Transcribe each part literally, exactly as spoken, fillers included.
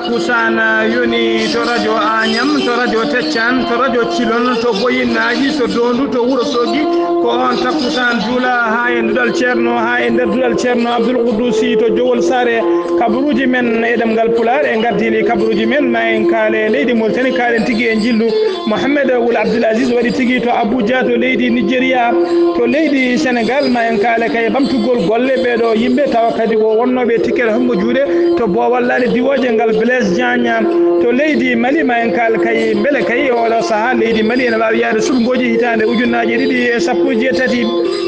Kusan yoni to radio Añam, to radio Teccan, to radio Cilon, to Boyinnaaji, to Dondu, to Wuro Sogi. Ko on takkusan juula haa e duɗal Ceerno, haa e nder duɗal Ceerno Abdul Qudusi to Jowol Saare. Kabaruuji men e ɗemngal Pulaar e ngardiiɗi kabaruuji men, ma en kaale leydi Mauritanie, kaalen tigi e njillu. Mohamed Wul Abdul Aziz waɗi tigi to Abuja, to leydi Nigeria, to leydi Senegal, ma en kaale kay ɓamtugol golle ɓeeɗo yimɓe, tawa kadi ko wonnooɓe tikkere hombo juuɗe to boowal laaɗe diwooje ngal Blaise Diagne. To leydi Mali, ma en kaal kay mbele kay e oɗo sahaa leydi Mali ene waawi yaade suɓngooji hitaande ujunnaaje ɗiɗi e sappo e jeetati.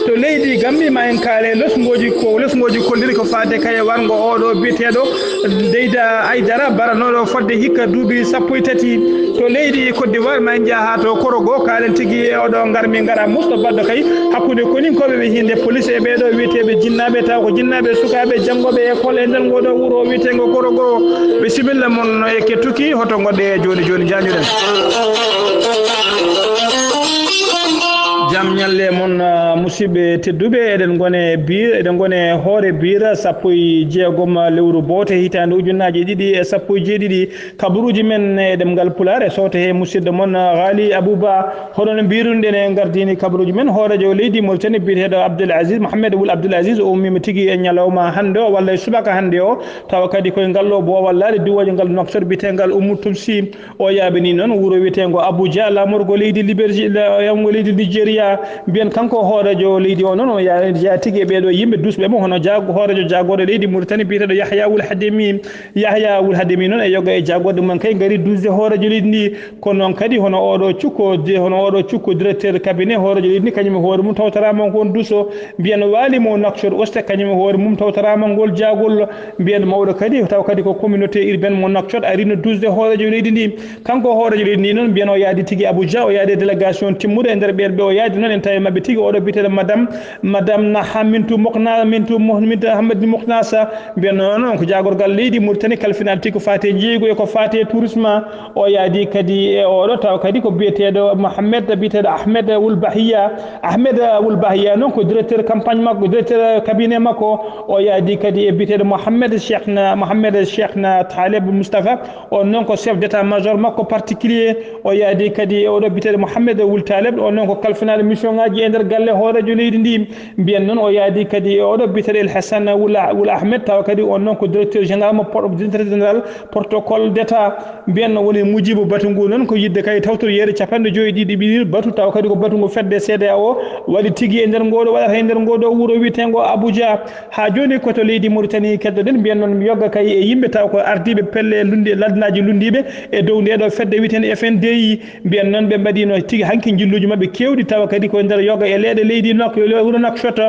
To leydi Gambi, ma en kaale lesngooji ko lesngooji kolliri ko faade kay warngo oɗo biyeteeɗo Deyda Aydara, baranooɗo fodde hikka duuɓi sappo e tati. To leydi Côte d'Ivoire, ma en njaha to Korogo, kaalen tigi e oɗo ngarmi ngara musɗo baɗɗo kay hakkunde koninkooɓe ɓe hinde police e ɓeeɗo wiyeteeɓe jinnaaɓe, taw ko jinnaaɓe sukaaɓe janngooɓe école e nder ngoɗo wuro wiyeteengo Korogo. Bisimilla mon e kettuki, hoto ngoɗɗe jooni jooni, jañuɗen. Jam ñalle mon, ah, musidɓe tedduɓe, eɗen ngone biir, eɗen ngone hoore biir sappo e jeegom lewru boote hitaande ujunnaaje ɗiɗi e sappo e jeeɗiɗi. Kabaruuji men e ɗemngal Pulaar e sowte he musidɗo mon, ah, Ghali Abouba. Hono no mbiirunoɗen e ngardiini kabaruuji men, hooreejo leydi Mauritanie biyeteeɗo Abdoul Aziz, Mohamed Wul Abdoul Aziz, o ummiima tigi e ñalawma hannde o, walla e subaka hannde o, tawa kadi koye ngal ɗo boowal laaɗe diwooje ngal Nouakchott biyeteengal Oumou Toumsi. O yaaɓini noon wuro wiyeteengo Abuja, laamorgo leydi Liberji-, la-, laamorgo leydi Nigeria. Mbiyen kanko hooreejo leydi o noon, o ya-, yaa tigi e ɓeeɗo yimɓe duusɓe mo, hono jaag-, hooreejo jaagorɗe leydi Mauritanie biyeteeɗo Yahya Wul Hademi. Yahya Wul Hademi noon e yoga e jaagorɗe mum kay ngari duusde hooreejo leydi ndi. Kono noon kadi hono oɗo cukko, de-, hono oɗo cukko directeur cabinet hooreejo leydi ndi, kañum e hoore mum tawtoraama ko on duuso. Mbiyen waali mo Nouakchott Ouest, kañum e hoore mum tawtoraama ngol jaagol. Mbiyen mawɗo kadi, taw kadi ko communauté urbaine mo Nouakchott, ari no duusde hooreejo leydi ndi. Kanko hooreejo leydi ndi noon, mbiyen o yaadi tigi Abuja, o yaadi e délégation timmuɗo e nder ɓeen ɓe o yaadi noon, en tawi maɓɓe tigi oɗo biyeteeɗo madame, madame Naha Mintu Mokna, Mintu Mo-, Mintu Ahmed Moknasa. Mbiyen noon, on ko jaagorgal leydi Mauritanie kalfinaade tigi ko faati e jeeygu e ko faati e tourisme. O yaadi kadi e oɗo, taw kadi ko biyeteeɗo Mohamed, biyeteeɗo Ahmed Wul Bahiya. Ahmed Wul Bahiya noon ko directeur campagne makko, directeur cabinet makko. O yaadi kadi e biyeteeɗo Mohamed Cheikhna, Mohamed Cheikhna Taleb Moustapha. On noon ko chef d'état-major makko particulier. O yaadi kadi e oɗo biyeteeɗo Mohamed Wul Taleb. On noon ko kalfinaaɗo mission ngaji e nder galle hooreejo leydi ndi. Mbiyen noon o yaadi kadi e oɗo biyeteeɗo El Hassan Wul, Wul Ahmed, tawa kadi on noon ko directeur général mo por-, directeur général protocole d'état. Mbiyen noon woni mujibu batu ngu noon ko yidde kay tawtor yeru capanɗe joyi ɗiɗi ɓiɗi batu, tawa kadi ko batu ngu fedde C D A O waɗi tigi e nder ngoɗo, waɗata e nder ngoɗo wuro wiyeteengo Abuja. Haa jooni ko to leydi Mauritanie keddoɗen, mbiyen noon mi yogga kay e yimɓe taw ko ardiiɓe pelle lundi-, ladnaaji lunndiiɓe e dow nde ɗo fedde wiyeteengo F N D I. Mbiyen noon ɓe mbaɗino tigi hanki njilluuji maɓɓe keewɗi, tawa kadi ko e nder yoga e leeɗe leydi Nok-, wuro Nouakchott.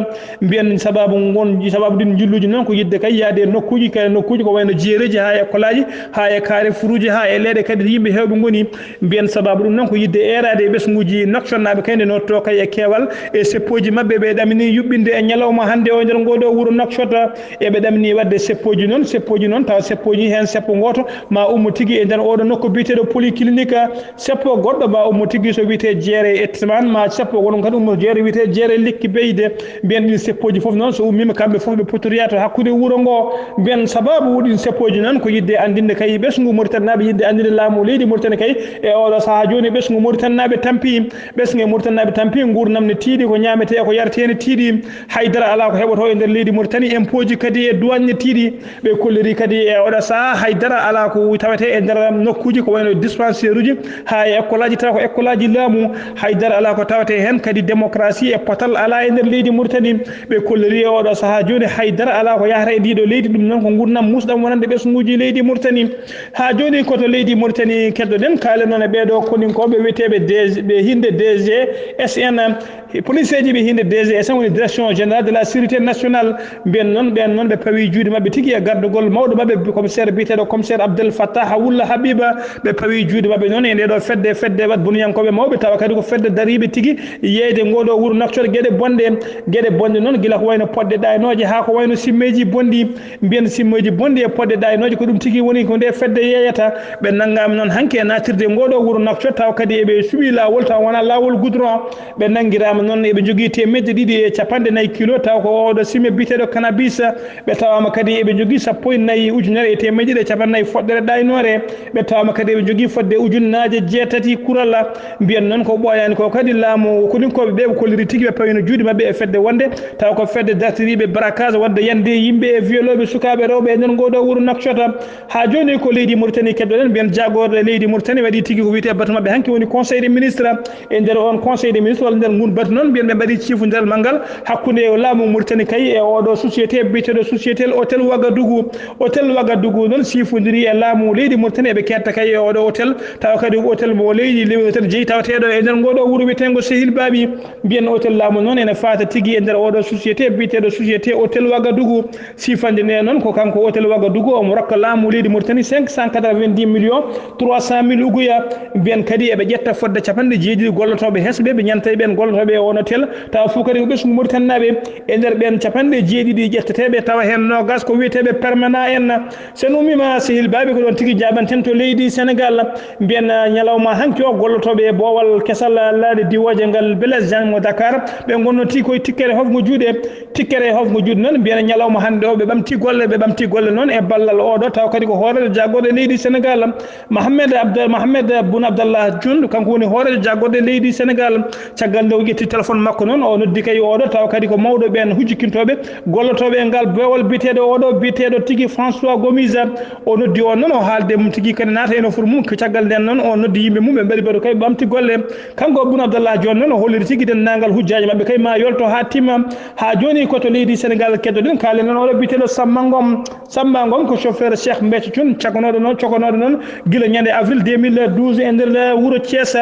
Mbiyen sababu ngon, sababu ɗin njilluuji noon ko yidde kay yaade e nokkuuji, kala nokkuuji ko wayno jeereeji haa e ekkolaaji, haa e carrefour-uji, haa e leeɗe kadi yimɓe heewɓe ngoni. Mbiyen sababu ɗum noon ko yidde eeraade e ɓesnguuji Nouakchott-naaɓe kay nde notto kay e keewal e seppooji maɓɓe ɓe ɗamini yuɓɓinde e ñalawma hannde o e nder ngoo ɗoo wuro Nouakchott. Eɓe ɗamini waɗde seppooji noon, seppooji noon, tawa seppooji heen seppo gooto ma ummo tigi e nder oɗo nokku biyeteeɗo polyclinique, seppo goɗɗo ma ummo tigi so wiyetee jeere Etman, ma seppo goɗɗo kadi ummo jeere wiyetee jeere Lekki Beyde. Mbiyen ɗin seppooji fof noon so ummiima kamɓe fof ɓe potoriya to hakkunde wuro ngo. Mbiyen sababu ɗin seppooji noon ko yidde anndinde kay ɓesngu Mauritanie-naaɓe, yidde anndinde laamu leydi Mauritanie kay e oɗo sahaa jooni ɓesngu Mauritanie-naaɓe tampi. Ɓesngu Mauritanie-naaɓe tampi nguurndam ne tiiɗi, ko ñaametee ko yaretee ne tiiɗi. Haydara alaa ko heɓotoo e nder leydi Mauritanie, impôt ji kadi e douane ne tiiɗi. Ɓe kolliri kadi e oɗo sahaa haydara alaa ko tawetee e nder nokkuuji ko wayno dispensaire-uji haa e ekkolaaji, tawa ko ekkolaaji laamu. Haydara alaa ko tawetee heen kadi démocratie e potal alaa e nder leydi Mauritanie. Ɓe kolliri e oɗo sahaa jooni haydara alaa ko yahata e ndiɗo leydi, ɗum noon ko nguurndam muusɗam wonande ɓesnguuji leydi Mauritanie. Haa jooni ko to leydi Mauritanie keddoɗen, kaalen noon e ɓeeɗo koninkooɓe wiyeteeɓe D G, ɓe hinde D G S N. Policeeji ɓe hinde D G S N woni Direction Générale de la Sécurité Nationale. Mbiyen noon, ɓeen noon ɓe pawi juuɗe maɓɓe tigi e gardagol mawɗo maɓɓe, commissaire biyeteeɗo commissaire Abdel Fattah Wulla Habiba. Ɓe pawi juuɗe maɓɓe noon e nde ɗo fedde, fedde wat boniyankooɓe mawɓe, tawa kadi ko fedde dariiɓe tigi yeeyde ngoo ɗoo wuro Nouakchott geɗe bonɗe. Geɗe bonɗe noon, gila ko wayno poɗɗe ɗaynooje haa ko wayno simmeeji bonɗi. Mbiyen simmeeji bonɗi e poɗɗe ɗaynooje, ko ɗum tigi woni ko nde fedde yeeyata. Ɓe nanngaama noon hanki e naatirde ngoo ɗoo wuro Nouakchott, tawa kadi eɓe cuɓii laawol, tawa wonaa laawol goudron. Ɓe nanngiraama noon, eɓe njogii teemedde ɗiɗi e capanɗe nayi kilo, tawa ko oo ɗoo sime biyeteeɗo cannabis. Ɓe tawaama kadi eɓe njogii sappo e nayi ujunere e teemedde ɗiɗi e capanɗe nayi foɗɗere ɗaaynoore. Ɓe tawaama kadi eɓe njogii fodde ujunnaaje jeetati kurala. Mbiyen noon ko ɓooyaani ko kadi laamu koninkooɓe ɓe ɓe kolliri tigi ɓe pawino juuɗe maɓɓe e fedde wonde, tawa ko fedde dartiriiɓe braquage, waɗde yande yimɓe e violooɓe sukaaɓe rewɓe e nder ngoo ɗoo wuro Nouakchott. Haa jooni ko leydi Mauritanie keddoɗen, mbiyen jaagorɗe leydi Mauritanie waɗi tigi ko wiyetee batu maɓɓe hanki woni conseil des ministres. E nder on conseil des ministres walla nder ngun batu noon, mbiyen ɓe mbaɗi ciifondiral manngal hakkunde laamu Mauritanie kay e oo ɗoo société biyeteeɗo Société Hôtel Ouagadougou. Hôtel Ouagadougou noon ciifondiri e laamu leydi Mauritanie, eɓe keedta kay e oo ɗoo hôtel, tawa kadi ko hôtel mo leydi lewru tan jeyi tawateeɗo e nder ngoo ɗoo wuro wiyeteengo Sehil Baaɓi. Mbiyen hôtel laamu noon ene faata tigi e nder oo ɗoo société biyeteeɗo Société Hôtel Ouagadougou. Siifande nde noon ko kanko hôtel Ouagadougou, omo rokka laamu leydi Mauritanie cinq cent quatre-vingt-dix millions trois cent mille uguya. Mbiyen kadi eɓe ƴetta fodde capanɗe jeeɗiɗi gollotooɓe hesɓe, ɓe ñanta e ɓeen gollotooɓe e oon hôtel, tawa fof kadi ko ɓesngu Mauritanie naaɓe. E nder ɓeen capanɗe jeeɗiɗi ƴetteteeɓe, tawa heen noogas ko wiyeteeɓe permanent en. So en ummiima Sehil Baaɓi, ko ɗoon tigi njaaɓanten to leydi Senegaal. Mbiyen, ah, ñalawma hanki o, gollotooɓe e boowal kesal, ah, laaɗe diwooje ngal Blaise Diagne mo Dakar, ɓe ngonnoo tigi koye tikkere hofngo juuɗe. Tikkere e hofngo juuɗe noon, mbiyen ñalawma hannde o, ɓe ɓamti golle, ɓe ɓamti golle noon e ballal oo ɗoo, tawa kadi ko hooreejo jaagorɗe leydi Senegaal, Mohamed Abda-, Mohamed Boun Abdallah Dionne, kanko woni hooreejo jaagorɗe leydi Senegaal. Caggal nde o ƴetti téléphone makko noon, o noddi kay oo ɗoo, tawa kadi ko mawɗo ɓeen hujjikintooɓe, gollotooɓe e ngal boowal biyeteeɗo oo ɗoo, biyeteeɗo tigi François Gomis. O noddi on noon, o haalde mum tigi kadi naata e nofuru mum. Ko caggal nden noon, o noddi yimɓe mum, ɓe mbaɗi batu kay ɓamti golle. Kanko Boun Abdallah Dionne noon, o holliri tigi denndaangal hujjaaji maɓɓe kay ma yolto haa timma. Haa jooni ko to leydi Senegaal keddoɗen, kaalen noon oo ɗoo biyeteeɗo Samba Ngom. Samba Ngom ko chauffeur Cheikh Béthio Thioune, caganooɗo noon, coganooɗo noon gila ñande avril deux mille douze e nder wuro Thiès.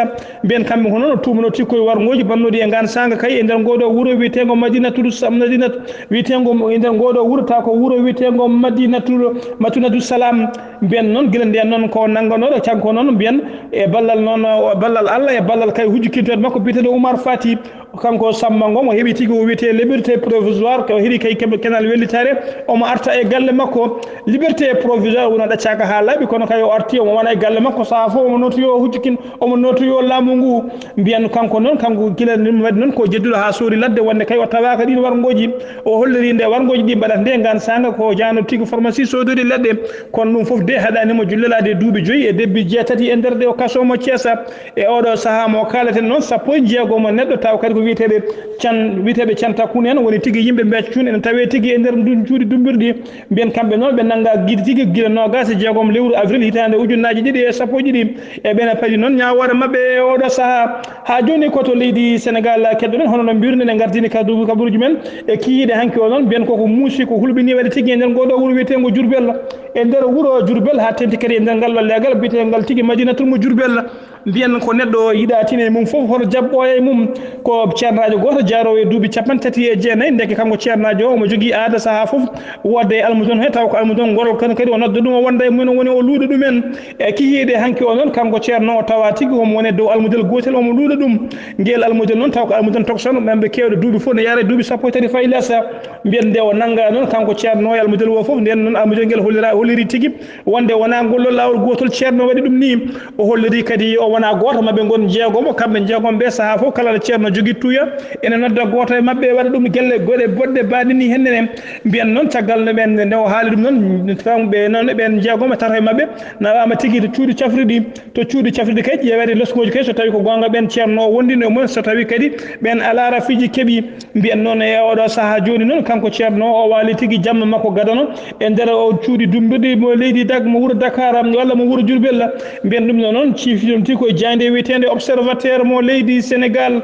Mbiyen kamɓe ko noon o tuumanoo tigi koye warngooji bannooɗi e ngaan saanga kay e nder ngoo ɗoo wuro wiyeteengo Madinatul Sa-, Madinat-, wiyeteengo e nder ngoo ɗoo wuro, tawa ko wuro wiyeteengo Madinatul, Madinatul Salam. Mbiyen noon gila ndeen noon ko nannganooɗo, kanko noon mbiyen e ballal noon, ballal Allah e ballal kay hujjikintooɗo makko biyeteeɗo Oumar Fati. Kanko Samba Ngom o heɓi tigi o wiyetee liberté provisoire, ko heɓi kay keɓe kenal wellitaare, omo arta e galle makko. Liberté provisoire wona ɗaccaaka haa laaɓi, kono kay o arti, omo wona e galle makko, sahaa fof omo notoyoo hujjikin, omo notoyoo laamu ngu. Mbiyan kanko noon, kanko gila ɗum waɗi noon ko jedduɗo haa soodi ladde, wonde kay o tawaaka ɗiin warngooji. O holliri nde warngooji ɗi mbaɗata nde ngaan saanga ko jaano tigi pharmacie soodude ladde. Kono ɗum fof de haɗaani mo jullelaade duuɓi joyi e debbi jeetati e nder ɗe o kasoo mo Ceesa. E oɗo sahaa mo kaaleten noon, sappo e jeegomo neɗɗo, taw kadi ko wiyeteeɓe can-, wiyeteeɓe cantakun en, woni tigi yimɓe Mbeeco Cuun, ene tawee tigi e nder ndun cuuɗi dummbirɗi. Mbiyen kamɓe noon, ɓe nanngaa gila tigi gila noogaas e jeegom lewru avril hitaande ujunnaaji ɗiɗi e sappo e ɗiɗi. E ɓeene padi noon ñaawoore maɓɓe e oɗo sahaa. Haa jooni ko to leydi Senegaal keddoɗen, hono no mbiruɗen, en ngardini kabu-, kabaruuji men e kikiiɗe hanki o noon. Mbiyen koko muusi, ko hulɓinii waɗi tigi e nder ngoo ɗoo wuro wiyeteengo Jurbel. E nder wuro Jurbel, haa tenti kadi e nder ngal ɗoo leegal biyeteengal tigi Madinatul mo Jurbel. Mbiyen ko neɗɗo yiɗaa tin e mum fof, hoto jaɓɓo e mum. Ko ceernaajo gooto jaaroowo e duuɓi cappanɗe tati e jeenayi, ndeke kanko ceernaajo o, omo jogii aada sahaa fof wodde e almudon he, taw ko almudon ngorol, kono kadi o nodda ɗum, o wonda e mum, woni o luuɗa ɗumen. E kikiiɗe hanki o noon, kanko ceerno o tawa tigi omo woni e dow almudel gootel, omo luuɗa ɗum. Ngeel almudel noon, taw ko almudon tokosano, ɓen ɓe keewɗo duuɓi fof ne yaara e duuɓi sappo e tati fayi lesa. Mbiyen nde o nannga noon, kanko ceerno e almudel o fof, nden noon almudel ngel hollira-, holliri tigi wonde wonaa ngol ɗoo laawol gootol ceerno waɗi ɗum nii. O holliri kadi o wonaa gooto maɓɓe, ngon jeegomo, kamɓe jeegomo ɓe sahaa fof kala ɗo ceerno jogii tuya, ene nodda gooto e maɓɓe waɗa ɗum gelle goɗe boɗɗe baaɗe nii henne ne. Mbiyen noon caggal no ɓen, nde o haali ɗum noon, kanɓe noon ɓen jeegomo, tato e maɓɓe nawaama tigi to cuuɗi cafrirɗi. To cuuɗi cafrirɗi kay ƴeewede losgooji kay, so tawi ko goonga ɓen ceerno o wondino e mumen, so tawi kadi ɓen alaa rafiiji keɓi. Mbiyen noon e oɗo sahaa jooni noon, kanko ceerno o, o waali tigi jamma makko gadano e nder o cuuɗi dummbirɗi mo leydi Dak-, mo wuro Dakar, walla mo wuro Jurbel. Mbiyen ɗum ɗo noon, ciifi ɗum tigi koye jaaynde wiyeteende Observateur mo leydi Senegaal.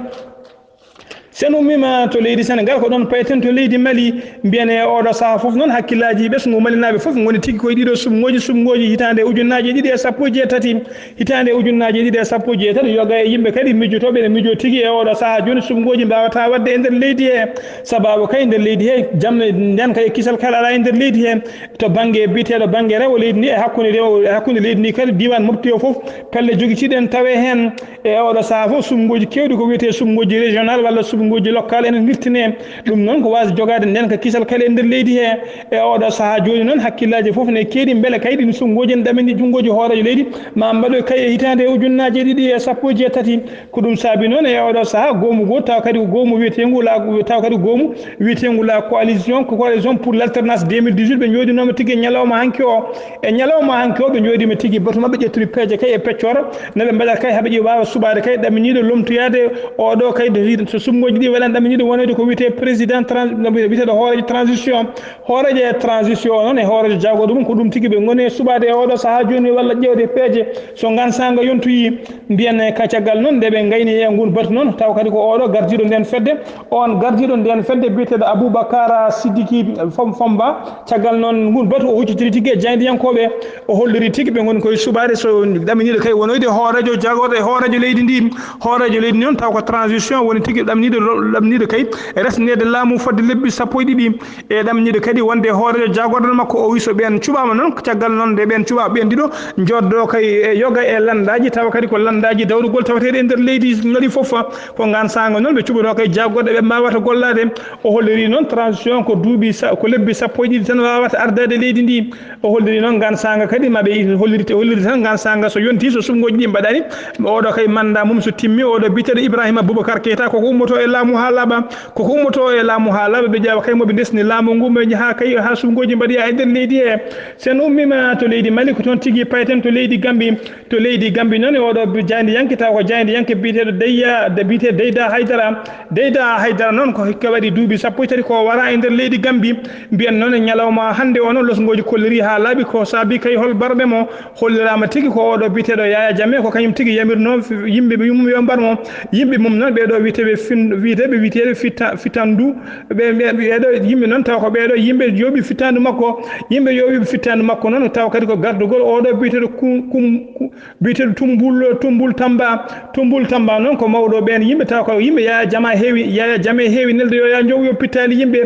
So en ummiima to leydi Senegaal, ko ɗoon payten to leydi Mali. Mbiyen e oɗo sahaa fof noon, hakkillaaji ɓesngu malinaaɓe fof ngoni tigi koye ɗiɗo suɓngooji, suɓngooji hitaande ujunnaaje ɗiɗi e sappo e jeetati. Hitaande ujunnaaje ɗiɗi e sappo e jeetati, yoga e yimɓe kadi mijotooɓe ene mijoo tigi e oɗo sahaa jooni, suɓngooji mbaawataa waɗde e nder leydi he. Sabaabu kay nder leydi he, jam nden kay kisal kala alaa e nder leydi he. To bannge biyeteeɗo bannge rewo leydi ndi, e hakkunde rewo, e hakkunde leydi ndi kadi, diiwaan Mopti o fof, pelle jogitiiɗe ene tawee heen. E oɗo sahaa fof, suɓngooji keewɗi ko wiyetee suɓngooji régional walla suɓngooji nguuji lokkal ene nirtine. Ɗum noon ko waasde jogaade ndeen ka kisal kala e nder leydi he. E oɗo sahaa jooni noon, hakkillaaji fof ne keedi, mbele kay ɗin suɓngooji ene ɗamini junngoji hooreejo leydi, ma mbaɗoy kay e hitaande e ujunnaaje ɗiɗi e sappo e jeetati. Ko ɗum saabi noon e oɗo sahaa goomu goo, tawa kadi ko goomu wiyeteengu la, tawa kadi ko goomu wiyeteengu la coalition, ko coalition pour l'alternance deux mille dix-huit, ɓe njooɗinooma tigi e ñalawma hanki o. E ñalawma hanki o, ɓe njooɗiima tigi, batu maɓɓe ƴettude peeje kay e peccoore, no ɓe mbaɗata kay, haɓe ƴi-, waawa suɓaade kay ɗaminiiɗo lomtoyaade oɗo kay, de, so suɓngooji ɗi welan ɗaminiiɗo wonoyde ko wiyetee président trans-, no wiyetee hooreejo transition. Hooreejo e transition o noon e hooreejo jaagorɗo mum, ko ɗum tigi ɓe ngoni e suɓaade e oɗo sahaa jooni walla ƴeewde peeje. So ngan saanga yontoyii, mbiyen ka caggal noon nde ɓe ngayni e ngun batu noon, taw kadi ko oɗo gardiiɗo nden fedde, on gardiiɗo nden fedde biyeteeɗo Aboubacar Sidiki Fom-, Fomba. Caggal noon ngun batu o huccitiri tigi e jaayndiyankooɓe, o holliri tigi ɓe ngoni koye suɓaade so ɗaminiiɗo kay wonoyde hooreejo jaagorɗo e hooreejo leydi ndi. Hooreejo leydi noon taw ko transition woni tigi ɗaminiiɗo, ɗaminiiɗo kay resneede laamu fodde lebbi sappo e ɗiɗi. E ɗamniiɗo kadi wonde hooreejo jaagorɗe makko o wi so ɓeen cuɓaama noon, caggal noon nde ɓeen cuɓaa ɓeen ɗiɗo, njooddoo kay e yoga e lanndaaji, tawa kadi ko lanndaaji dawrugol tawateeɗi e nder leydi ngaɗi fof. Ko ngaan saanga noon ɓe cuɓanoo kay jaagorɗe ɓe mbaawata gollaade. O holliri noon transition ko duuɓi sa-, ko lebbi sappo e ɗiɗi tan waawata ardaade leydi ndi. O holliri noon ngaan saanga kadi ma ɓe holliri, holliri tan ngaan saanga so yontii, so suɓngooji ɗi mbaɗaani, oɗo kay manndaa mum so timmi, oɗo biyeteeɗo Ibrahima Boubacar Keita koko ummotoo e laamu haa laaɓa. Koko ummotoo e laamu haa laaɓa, ɓe ƴeewa kay mo ɓe ndesni laamu ngu, ɓe njaha kay haa suɓngooji mbaɗi e nder leydi he. So en ummiima to leydi Mali, ko toon tigi payten to leydi Gambi. To leydi Gambi noon, e oɗo bi-, jaayndiyanke, tawa ko jaayndiyanke biyeteeɗo Deyya, de biyeteeɗo Deyda Haydara. Deyda Haydara noon ko hikka waɗi duuɓi sappo e tati ko wara e nder leydi Gambi. Mbiyen noon e ñalawma hannde o noon, losngooji kolliri haa laaɓi ko saabi kay hol barɓe mo. Holliraama tigi ko oɗo biyeteeɗo Yaya Jammeh, ko kañum tigi yamirnoo f-, yimɓe ɓe yumum yo mbar mo. Yimɓe mum noon, ɓee ɗoo wiyeteeɓe fin-, wiyeteeɓe, wiyeteeɓe fitta-, fittandu. Ɓe, ɓe, ɓee ɗoo yimɓe noon, tawa ko ɓee ɗoo yimɓe yooɓi fittandu makko. Yimɓe yooɓi fittandu makko noon, tawa kadi ko gardugol oɗo biyeteeɗo Kum-, Kum-, Kum-, biyeteeɗo Tumbul, Tumbul Tamba. Tumbul Tamba noon ko mawɗo ɓeen yimɓe, tawa ko yimɓe Yaya Jammeh heewi, Yaya Jammeh heewi nelde yo yaa njow yo pittaali yimɓe.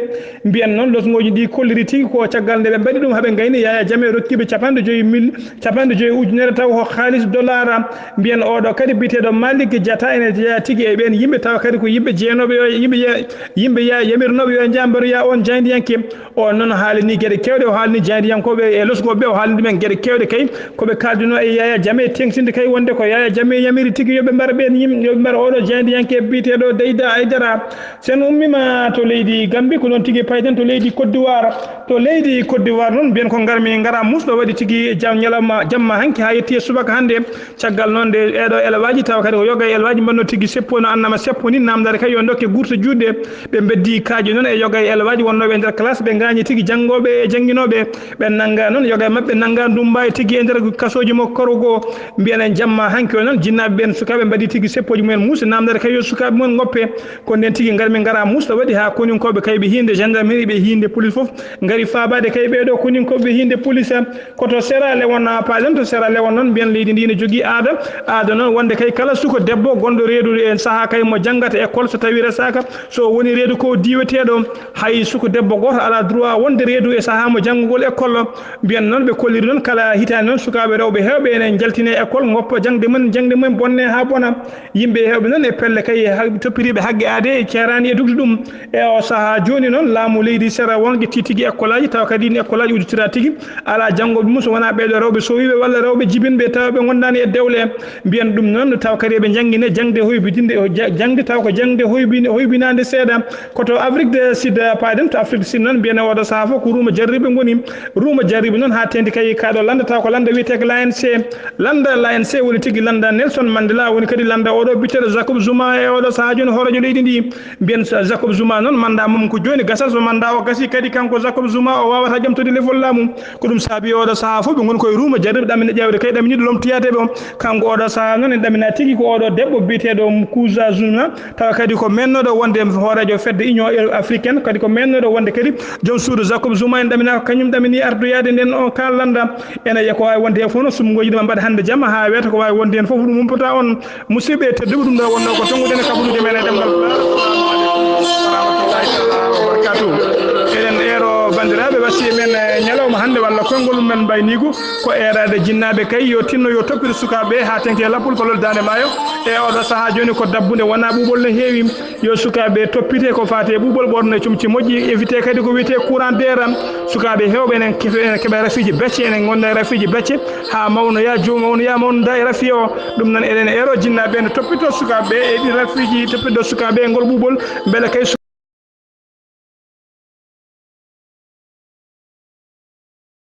Mbiyen noon, losngooji ɗi kolliri tigi ko caggal nde ɓe mbaɗi ɗum, haɓe ngayni Yaya Jammeh rokkiiɓe capanɗe joyi mil, capanɗe joyi ujunere taw ko haalis dollar. Mbiyen oɗo kadi biyeteeɗo Malik Diatta ene jeyaa tigi e ɓeen yimɓe, tawa kadi ko yimɓe jeenooɓe yo, yimɓe ya-, yimɓe ya-, yamirnooɓe yo njaa mbaroya on jaayndiyanke. O noon haalini geɗe keewɗe, o haalini jaayndiyankooɓe e losgooɓe ɓe, o haalini ɗumen geɗe keewɗe kay, ko ɓe kaaldunoo e Yaya Jammeh, teeŋtinde kay wonde ko Yaya Jammeh yamiri tigi yo ɓe mbar ɓeen yim-, yo ɓe mbar oɗo jaayndiyanke biyeteeɗo Deyda Aydara. So en ummiima to leydi Gambi, ko noon tigi payten to leydi Côte d'Ivoire. To leydi Côte d'Ivoire noon, mbiyen ko ngarmi ngara muusɗo waɗi tigi jam-, ñalawma jamma hanki haa yetti e subaka hannde. Caggal noon nde eɗo elwaaji, tawa kadi ko yoga e elwaaji mbanno tigi seppo no annama seppo ni, naamndaade kay yo ndokke gurta juuɗe. Ɓe mbeddi kaaƴe noon e yoga e elwaaji wonnooɓe e nder classe, ɓe ngaañi tigi janngooɓe e jannginooɓe. Ɓe nannga noon, yoga e maɓɓe nannga ndummba e tigi e nder kasooji mo koro goo. Mbiyen en jamma hanki o noon, jinnaaɓe ɓeen sukaaɓe mbaɗi tigi seppooji mumen muusɗe, naamndaade kay yo sukaaɓe mumen ngoppe. Ko ndeen tigi ngarmi ngara muusɗo waɗi haa koninkooɓe kay ɓe hiinde gendarmerie, ɓe hiinde police fof. Ngari faabaade kay ɓee ɗoo koninkooɓe ɓe hiinde police. Ko to Sierra Leone, paaɗen to Sierra Leone noon, mbiyen leydi ndi ne jogii aada. Aada noon wonde kay kala suko debbo gonɗo reedu e sahaa kay mo janngata école, so tawii resaaka, so o woni reedu ko diiweteeɗo, hay suko debbo gooto alaa droit wonde reedu e sahaa mo janngugol école. Mbiyen noon ɓe kolliri noon kala hitaande noon sukaaɓe rewɓe heewɓe ene njaltine école, ngoppa jaŋde mum, jaŋde mum bonne haa bona. Yimɓe heewɓe noon e pelle kay ha-, toppitiiɓe haqqe aadee ceeraani e dugde ɗum. E o sahaa jooni noon, laamu leydi Sierra Leone ƴetti tigi ekkolaaji, tawa kadi ɗiin ekkolaaji udditiraa tigi, alaa janngooɓe mum so wonaa ɓee ɗoo rewɓe sowiiɓe walla rewɓe jibinɓe, tawa ɓe ngondaani e dewle. Mbiyen ɗum noon, tawa kadi eɓe njanngine jaŋde hoybitinde, o ja-, jaŋde tawa ko jaŋde hoybin-, hoybinaande seeɗa. Ko to Afrique du Sud paaɗen, to Afrique du Sud noon, mbiyen e oɗo sahaa fof ko ruuma jarriɓe ngoni. Ruuma jarriɓe noon haa teendi kay kaa ɗo lannda, tawa ko lannda wiyetee ko l'A N C. Lannda l'A N C woni tigi lannda Nelson Mandela, woni kadi lannda oɗo biyeteeɗo Jacob Zuma e oɗo sahaa jooni hooreejo leydi ndi. Mbiyen so Jacob Zuma noon, mannda mum ko jooni gasa, so mannda o gasi kadi kanko Jacob Zuma o waawata ƴamtude lefol laamu. Ko ɗum saabi oɗo sahaa fof ɓe ngoni koye ruuma jarriɓe ɗamina ƴeewde kay ɗaminiiɗo lomtiyaade ɓe o. Kanko oɗo sahaa noon en ɗamina tigi ko oɗo debbo biyeteeɗo Kuza Zuma, tawa kadi ko mennooɗo wonde hooreejo fedde Union Africaine, kadi ko mennooɗo wonde kadi joom suudu Jacob Zuma en ɗaminaa ko kañum ɗamini ardoyaade nden o ka lannda. Ene wiya ko waawi wonde heen fof noon, suɓngooji ɗi ma mbaɗ hannde jamma haa weeta, ko waawi wonde heen fof ɗum umpata on. Musidɓe tedduɓe, ɗum ɗo wonnoo ko tonngude e kabaruuji men e ɗemngal Pulaar. Assalamu aleykum wa rahmatullahi taala wa barakatuh. Eɗen eero banndiraaɓe, wasiyee men, eh, ñalawma hannde walla ko Konngol men mbayniigu ko eeraade jinnaaɓe kay yo tinno yo toppito sukaaɓe ɓe haa teŋti e lappol palol Daande Maayo. E oɗo sahaa jooni ko dabbunde wonaa ɓuuɓol no heewi. Yo sukaaɓe ɓe toppite ko faati e ɓuuɓol ɓorno e comci moƴƴi, evite kadi ko wiyetee courant deeram. Sukaaɓe heewɓe enen kefe-, enen keɓa rafiiji becce, enen ngonna e rafiiji becce haa mawnoya, joom mawnoya, mawnoda e rafi o. Ɗum noon eɗen eero jinnaaɓe ɓe no toppito sukaaɓe ɓe e ɗi rafiiji, toppito sukaaɓe ɓe e ngol ɓuuɓol mbele kay